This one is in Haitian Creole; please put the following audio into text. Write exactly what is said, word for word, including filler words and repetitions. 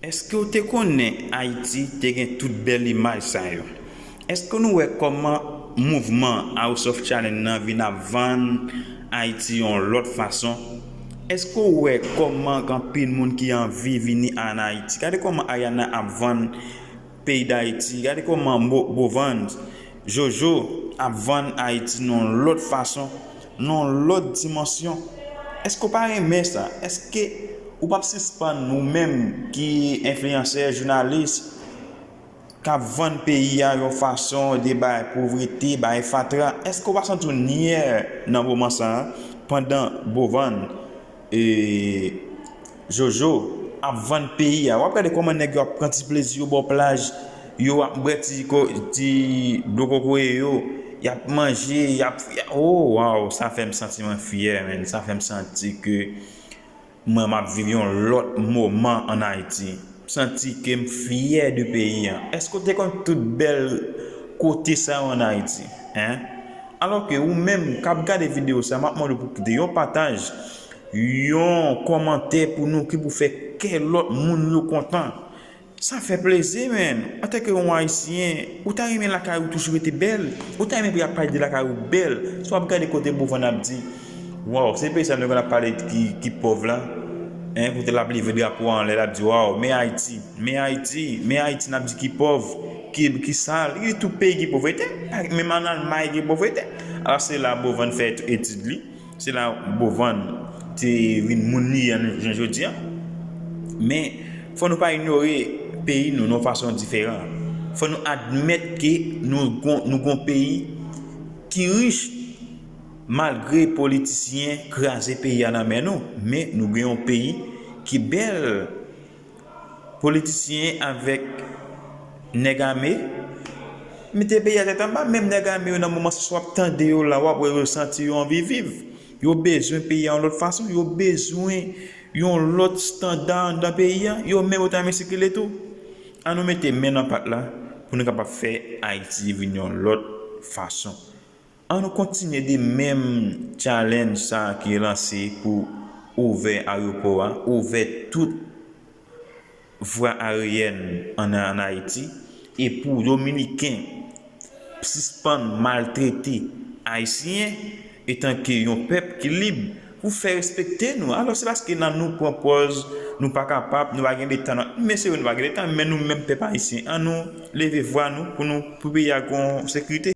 Èske w te konnen Ayiti te gen tout bèl imaj sa yo? Èske nou wè kòman mouvman House of Challenge nan vin ap vann Ayiti yon lòt fason? Èske w wè kòman gen anpil moun ki anvi vini ann Ayiti? Gade kòman Ariana ap vann peyi Dayiti. Gade kòman Bo- Bovans, Jojo ap vann Ayiti nan yon lòt fason, nan yon lòt dimansyon. Èske w pa renmen sa? Èske ou p ap sispann, ou menm ki enfliyansè, jounalis, k ap vann peyi a yon fason de bay povrete, bay fatra? Èske w pa santi w nyè nan moman sa a, pandan Bovans, e, Jojo ap vann peyi a? W ap gade kòman nèg yo ap pran ti plezi yo bò plaj, yo ap bwè ti, ko- ti dlo kokoye yo, y ap manje, y ap, y ap, oh, waw, sa fè m santi mwen fyè, menn. Sa fè m santi ke mwen, m ap viv yon lòt moman ann Ayiti. M santi ke m fyè de peyi a. Èske w te konn tout bèl kote sa yo ann Ayiti? Hein? Alò ke ou menm k ap gade videyo sa, m ap mande w pou kite yon pataj, yon kòmantè pou nou ki pou fè kè lòt moun yo kontan. Sa fè plezi, menn. Antanke yon Ayisyen, ou ta renmen lakay ou toujou rete bèl? Ou ta renmen pou y ap pale de lakay ou bèl? Si w ap gade kote Bovans ap di, waw, se peyi sa nou konn ap pale ki, ki pòv la. Hein, kote l ap leve drapo a anlè, l ap di, waw, men Ayiti, men Ayiti, men Ayiti, n ap di ki pòv, ki, ki sal. Li di tout peyi ki povrete. Menm ann Almay gen povrete. Alò se la Bovans fè etid li. Se la Bovans te vin moun li ye jan jodi a. Men, fò nou pa inyore peyi nou nan yon fason diferan. Fò nou admèt ke nou gon, nou gon peyi ki rich, malgre politisyen kraze peyi a nan men nou, men nou gen yon peyi ki bèl. Politisyen avèk nèg ame mete peyi a tèt anba. Menm nèg ame yo, nan moman sa, w ap tande yo la, w ap wè yo santi yo anvi viv. Yo bezwen peyi a yon lòt fason. Yo bezwen yon lòt estanda anndan peyi a. Yo menm, yo ta renmen sikile tou. An nou mete men nan pat la pou nou kapab fè Ayiti vin yon lòt fason. An nou kontinye de menm challenge sa a ki lanse pou ouvè ayewopò a, ouvè tout vwa aeryèn ann, ann Ayiti, e pou Dominiken sispann maltrete Ayisyen, etanke yon pèp ki lib, pou fè respekte nou. Alò, se paske nan nou pran pòz, nou pa kapab, nou pa gen leta, nan, men se vre nou pa gen leta, men nou menm pèp ayisyen, an nou leve vwa nou pou nou, pou peyi a gon sekirite.